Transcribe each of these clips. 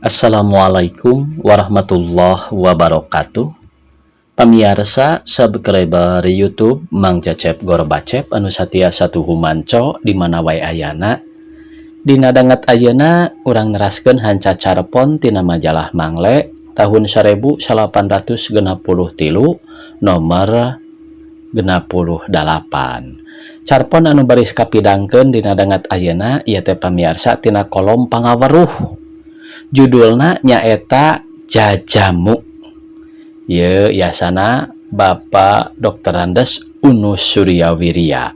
Assalamualaikum warahmatullahi wabarakatuh. Pamiarsa subscriber YouTube Mang Cecep Gorbacep anu satia satuhu manco di mana wae ayana. Dina danget ayeuna urang neraskeun hanca carpon tina majalah Mangle tahun 1863 nomor 68. Carpon anu baris kapidangkeun dina danget ayeuna ieu teh pamiarsa tina kolom pangaweruh. Judulna nyaeta Jajamu. Ye yasana Bapak Dr. Andes Unus Suryawiria.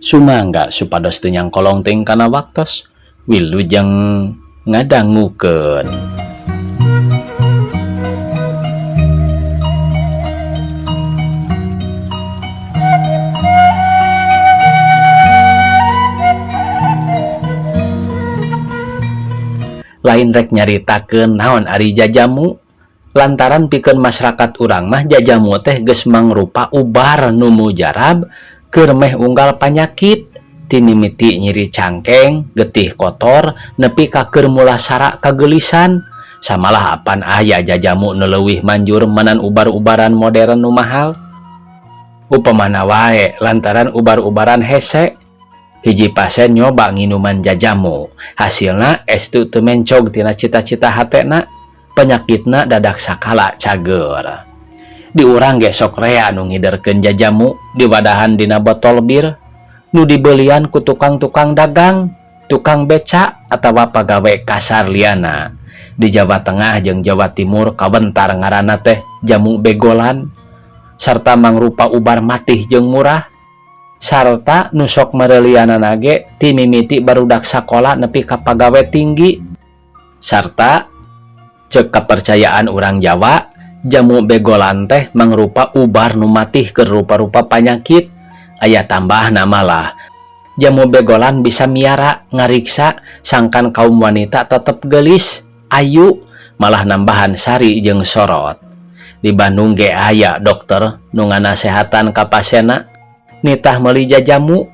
Sumangga supados teu nyangkolong teuing kana waktos wilujeng ngadangukeun. Lain rek nyaritakeun naon ari jajamu lantaran pikeun masyarakat urang mah jajamu teh geus mangrupa ubar nu mujarab keur meh unggal panyakit tinimiti nyeri cangkeng getih kotor nepi ka keur mulasara kagelisan samalah apan aya jajamu nu leuwih manjur manan ubar-ubaran modern nu mahal upamana wae lantaran ubar-ubaran hese hiji pasien nyoba nginuman jajamu hasilna estu teu mencog tina cita-cita hatena penyakitna dadak sakala cager di urang ge sok rea nu ngiderkeun jajamu diwadahan dina botol bir nu dibelian ku tukang-tukang dagang tukang beca atawa pagawe kasar liana di Jawa Tengah jeung Jawa Timur kawentar ngaranna teh jamu begolan sarta mangrupa ubar matih jeung murah sarta nu sok merelianana ge ti mimiti barudak sakola nepi ka pagawe tinggi sarta ceuk kepercayaan urang Jawa jamu begolan teh mangrupa ubar nu matih keur rupa-rupa panyakit aya tambahna malah jamu begolan bisa miara ngariksa sangkan kaum wanita tetep gelis ayu malah nambahan sari jeung sorot di Bandung ge aya dokter nu nganasehatan ka pasienna nitah meuli jajamu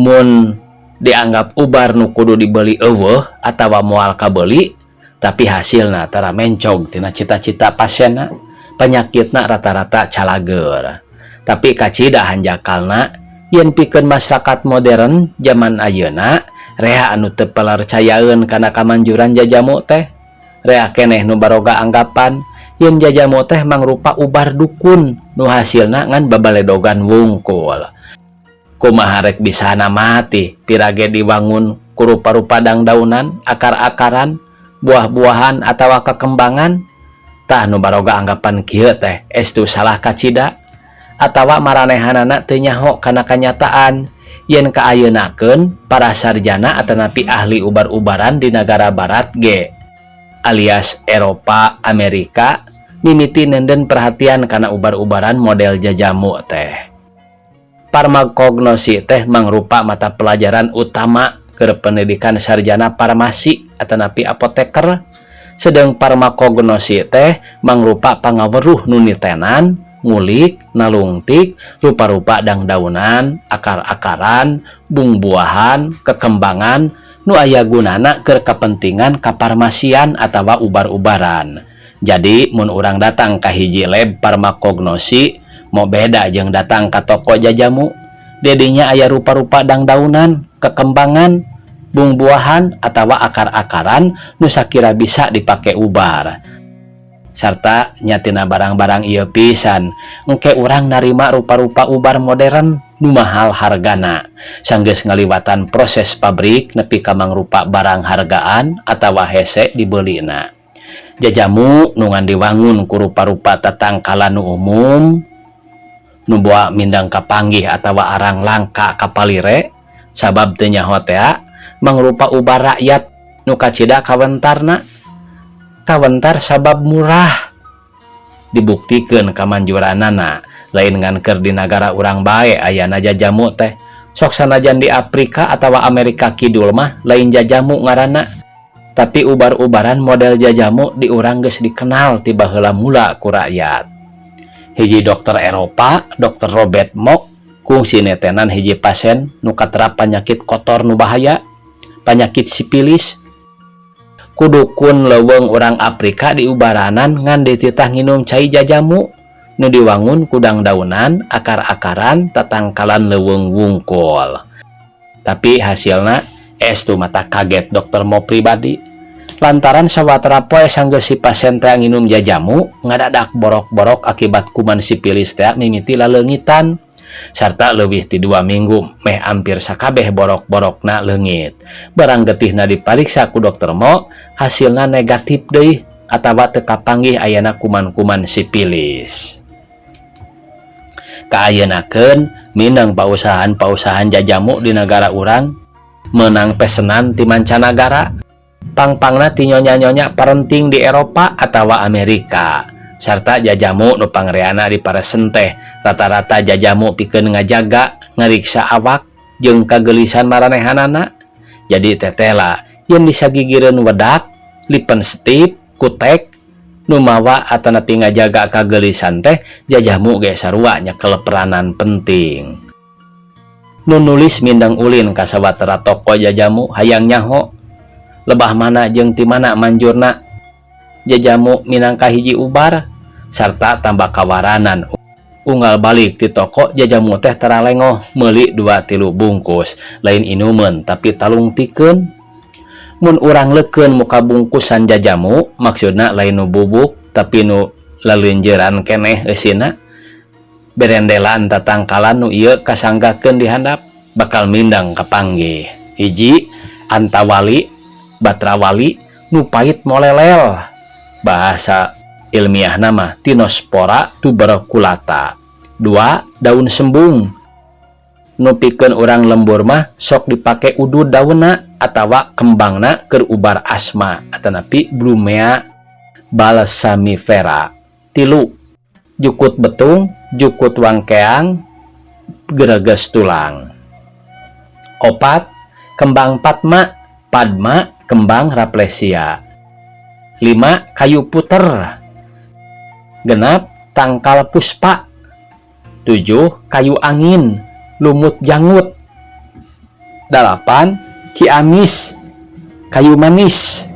mun dianggap ubar nu kudu dibeli eueuh atawa moal kabeli tapi hasilna tara mencog tina cita-cita pasienna penyakitna rata-rata calager tapi kacida hanjakalna yen pikeun masyarakat modern zaman ayeuna rea anu teu palarcayaeun kana kamanjuran jajamu teh rea keneh nu baroga anggapan yen jajamu teh mangrupa ubar dukun nu hasilna ngan babaledogan wungkul kumaha rek bisana mati pirage diwangun ku rupa-rupa dangdaunan akar-akaran buah-buahan atawa kekembangan tah nu baroga anggapan kieu teh estu salah kacida atawa maranehanana teu nyaho kana kanyataan yen kaayeunakeun para sarjana atanapi ahli ubar-ubaran di nagara barat ge alias Eropa, Amerika mimiti nenden perhatian kana ubar-ubaran model jajamu teh. Farmakognosi teh mangrupa mata pelajaran utama keur pendidikan sarjana farmasi atanapi apoteker sedang farmakognosi teh mangrupa pangaweruh nu nitenan ngulik nalungtik rupa-rupa dangdaunan akar-akaran bungbuahan kekembangan nu aya gunana keur kepentingan kafarmasian atawa ubar-ubaran. Jadi mun urang datang ka hiji lab farmakognosi mau beda jeung datang ka toko jajamu dedinya aya rupa-rupa dangdaunan kekembangan bungbuahan atawa akar-akaran nu sakira bisa dipake ubar sarta nyatina barang-barang ieu pisan engke urang narima rupa-rupa ubar modern nu mahal hargana sanggeus ngaliwatan proses pabrik nepi ka mangrupa barang hargaan atawa hese dibelina jajamu nu ngan diwangun ku rupa-rupa tatangkalan nu umum nu boa mindang kapanggih atawa arang langka kapalire sabab teu nyaho tea mangrupa ubar rakyat nu kacida kawentarna kawentar sabab murah dibuktikeun kamanjuranana lain ngan keur di nagara urang bae ayana jajamu teh sok sanajan di Afrika atawa Amerika Kidul mah lain jajamu ngaranna tapi ubar-ubaran model jajamu di urang geus dikenal ti baheula mula ku rakyat. Hiji dokter Eropa, Dr. Robert Mock kungsi netenan hiji pasien nu katerap penyakit kotor nu bahaya, penyakit sipilis. Ku dukun leuweung urang Afrika diubaranan ngan dititah nginum cai jajamu nu diwangun ku dangdaunan, akar-akaran, tatangkalan leuweung wungkul. Tapi hasilna estu matak kaget dokter Mo pribadi. Lantaran sawatara poe sanggeus si pasien teh nginum jajamu, ngadadak borok-borok akibat kuman sipilis teh mimiti laleungitan. Sarta leuwih ti 2 minggu meh ampir sakabeh borok-borokna leungit. Barang getihna dipariksa ku dokter Mo, hasilna negatif deui atawa teu kapanggih ayana kuman-kuman sipilis. Kaayeunakeun mindeng pausahaan-pausahaan jajamu di negara urang menang pesenan ti mancanagara, pang-pangna ti nyonya-nyonya parenting di Eropa atawa Amerika. Sarta jajamu nu pangreana diparesen teh rata-rata jajamu pikeun ngajaga, ngariksa awak jeung kageulisan maranehanana. Jadi tetela yen disagigireun wedak, lipenstif, kutek nu mawa atanapi ngajaga kageulisan teh, jajamu ge sarua nyekel peranan penting. Nu nulis mindeng ulin ka sawatara toko jajamu, hayang nyaho lebah mana jeung ti mana manjurna jajamu minangka hiji ubar, sarta tambah kawaranan unggal balik ti toko jajamu teh tara lengoh meuli dua tilu bungkus, lain inumeun tapi talungtikeun. Mun urang leukeun muka bungkusan jajamu, maksudna lain nu bubuk tapi nu laleunjeuran keneh eusina, berendelan tatangkalan nu ieu kasanggakeun di handap bakal mindang kapanggih. Hiji, antawali, batrawali nu pait molelel, bahasa ilmiah nama Tinospora tuberculata. Dua, daun sembung nu pikeun urang lembur mah sok dipake udud daunna atawa kembangna keur ubar asma atanapi Blumea balsamifera. Tilu, jukut betung, jukut wangkeang, gereges tulang. Opat, kembang patma, padma, kembang rafflesia. Lima, kayu puter. 6, tangkal puspa. 7, kayu angin, lumut janggut. 8, kiamis, kayu manis.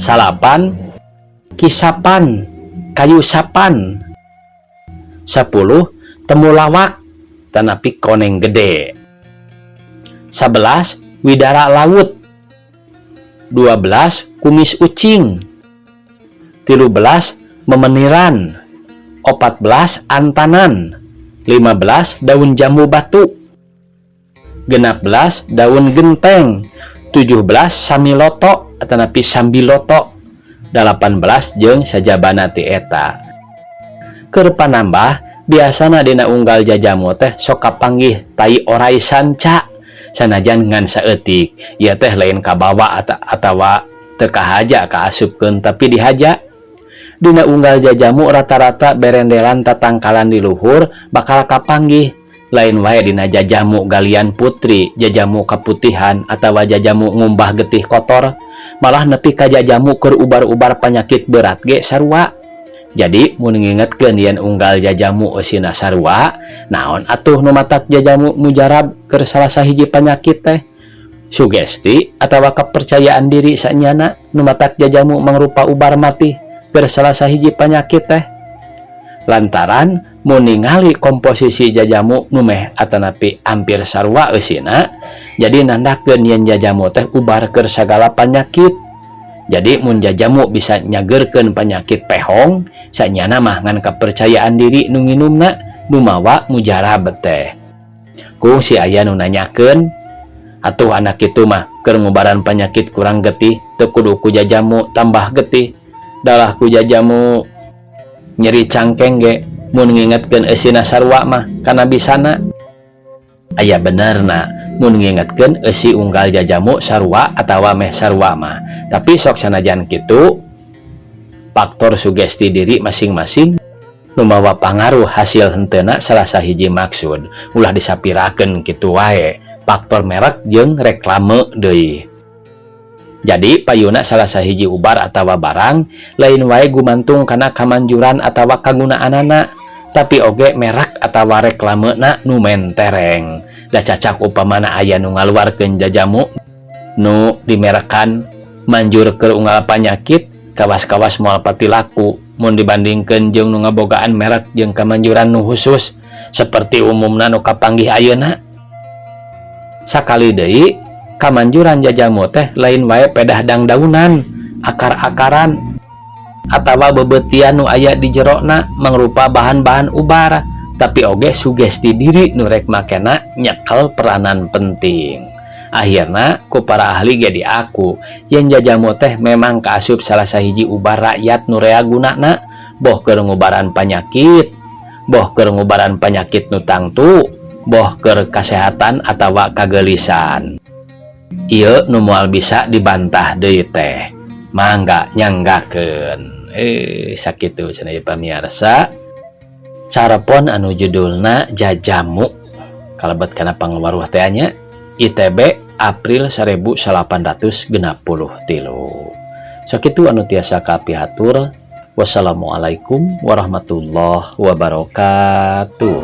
9, kisapan, kayu sapan. 10, temulawak tanapi koneng gede. 11, widara laut. 12, kumis ucing. 13, memeniran. 14, antanan. 15, daun jambu batu. 16, daun genteng. 17, samiloto atanapi sambiloto. 18, jeung sajabana ti eta. Keur panambah, biasana dina unggal jajamu teh sok kapanggih tai orai sanca, sanajan ngan saeutik. Ieu teh lain kabawa atawa teu kahaja kaasupkeun, tapi dihaja. Dina unggal jajamu rata-rata berendelan tatangkalan di luhur bakal kapanggih, lain wae dina jajamu galian putri, jajamu kaputihan, atawa jajamu ngumbah getih kotor, malah nepi ka jajamu keur ubar-ubar penyakit berat ge sarua. Jadi mun ngingetkeun yen unggal jajamu eusina sarua, naon atuh nu matak jajamu mujarab keur salah sahiji penyakit teh? Sugesti atawa kepercayaan diri sanyana nu matak jajamu mangrupa ubar mati keur salah sahiji penyakit teh? Lantaran mun ningali komposisi jajamu nu meh atanapi hampir sarua eusina, jadi nandakeun yen jajamu teh ubar keur sagala penyakit. Jadi mun jajamu bisa nyageurkeun penyakit pehong, sanyana mah ngan kepercayaan diri nu nginumna nu mawa mujarab teh. Kungsi aya nu nanyakeun, atuh anak itu mah keur ngubaran penyakit kurang getih teu kudu ku jajamu tambah getih, dalah ku jajamu nyeri cangkeng ge mun ngingetkeun eusina sarua mah kana bisana. Aya benerna mun ngingetkeun eusi unggal jajamu sarua atawa meh sarua mah, tapi sok sanajan kitu faktor sugesti diri masing-masing nu mawa pangaruh hasil henteuna salah sahiji maksud. Ulah disapirakeun kitu wae faktor merek jeung reklame deui. Jadi payuna salah sahiji ubar atawa barang lain wae gumantung kana kamanjuran atawa kagunaanana, tapi oge merek atawa reklamena nu mentereng. Da cacak upamana aya nu ngaluarkeun jajamu nu dimerekan Manjur keur unggal panyakit, kawas-kawas moal pati laku mun dibandingkeun jeung nu ngabogaan merek jeung kamanjuran nu khusus seperti umumna nu kapanggih ayeuna. Sakali deui, kamanjuran jajamu teh lain wae pedah dangdaunan, akar-akaran, atawa bebetian nu aya di jerona mangrupa bahan-bahan ubar, tapi oge sugesti diri nu rek makena nyekel peranan penting. Akhirna ku para ahli ge diaku yen jajamu teh memang kaasup salah sahiji ubar rakyat nu rea gunana, boh keur ngubaran panyakit, boh keur ngubaran panyakit nu tangtu, boh keur kasehatan atawa kagelisan. Ieu nu moal bisa dibantah deui teh. Mangga nyanggakeun. Sakitu cenah ieu, pamiarsa. Carepon anu judulna Jajamu kalebet kana pangawaruh teh nya, ITB, April 1863. Sakitu anu tiasa kapihatur. Wassalamualaikum warahmatullahi wabarakatuh.